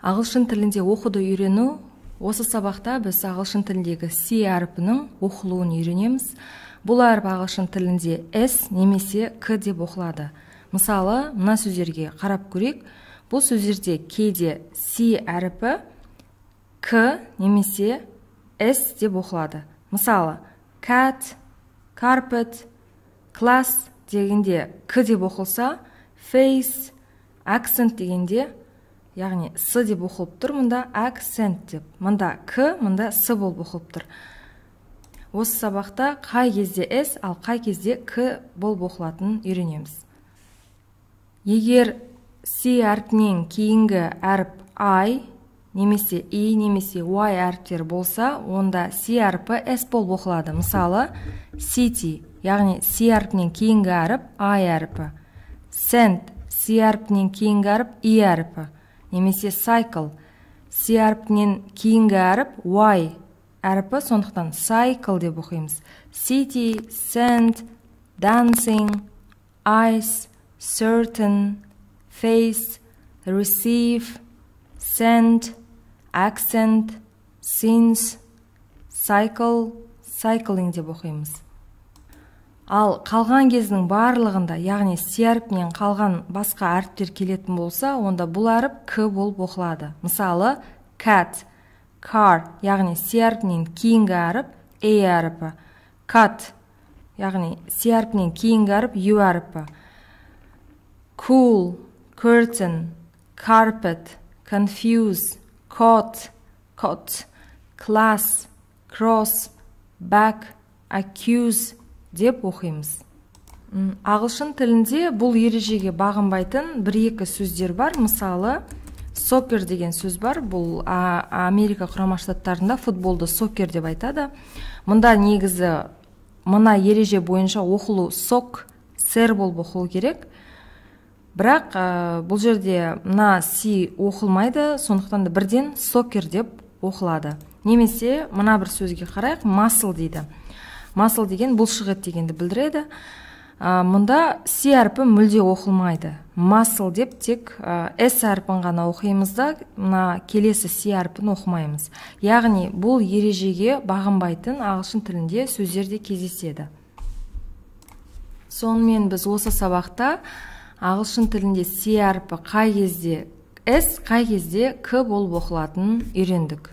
Ағылшын тілінде оқуды үйрену. Осы сабақта біз ағылшын тіліндегі C әрпінің оқылуын үйренеміз. Бұл әріп ағылшын тілінде S немесе К деп оқылады. Мысалы, мына сөздерге қарап көрейік. Бұл сөздерде кейде C әрпі К немесе S деп оқылады. Мысалы, cat, carpet, class дегенде К деп оқылса, face, accent дегенде, яғни С деп оқылып тұр, мұнда accent деп. Мында К, мында С болып оқылып тұр. Осы сабақта қай кезде S, ал қай кезде К болып оқылатынын үйренеміз. Егер C әрпінен кейінгі әріп I немесе E немесе Y әріптері болса, онда C әрпі S болып оқылады. Мысалы, city, яғни C әрпінен кейінгі әріп I әрпі. Send, C әрпінен кейінгі әріп E әрпі. Немесе cycle, C әрпінен кейінгі әріп Y әрпі, сондықтан cycle деп оқимыз. City, send, dancing, ice, certain, face, receive, send, accent, since, cycle, cycling деп оқимыз. Ал қалған кездің барлығында, яғни C әрпінен қалған басқа әріптер келетін болса, онда бұл әріп К болып оқылады. Мысалы, cat, car, яғни C әрпінен кейінгі әріп A әрпі. Cut, яғни C әрпінен кейінгі әріп U әрпі. Cool, curtain, carpet, confuse, caught, cot, class, cross, back, accuse деп оқимыз. Ағылшын тілінде бұл ережеге бағынбайтын бір-екі сөздер бар. Мысалы, soccer деген сөз бар. Бұл Америка Құрама Штаттарында футболды soccer деп айтады. Мұнда негізі мына ереже бойынша оқылу сок, сэр болып оқылу керек. Бірақ бұл жерде мына C оқылмайды, сондықтан да бірден soccer деп оқылады. Немесе мына бір сөзге қарайық, muscle дейді. Muscle деген бұлшық ет дегенді білдіреді. Мұнда C әрпі мүлде оқылмайды. Muscle деп тек S әрпін ғана оқимыз да, мына келесі C әрпін оқымаймыз. Яғни бұл ережеге бағынбайтын ағылшын тілінде сөздер де кездеседі. Сонымен біз осы сабақта ағылшын тілінде C әрпі қай кезде S, қай кезде К болып оқылатынын үйрендік.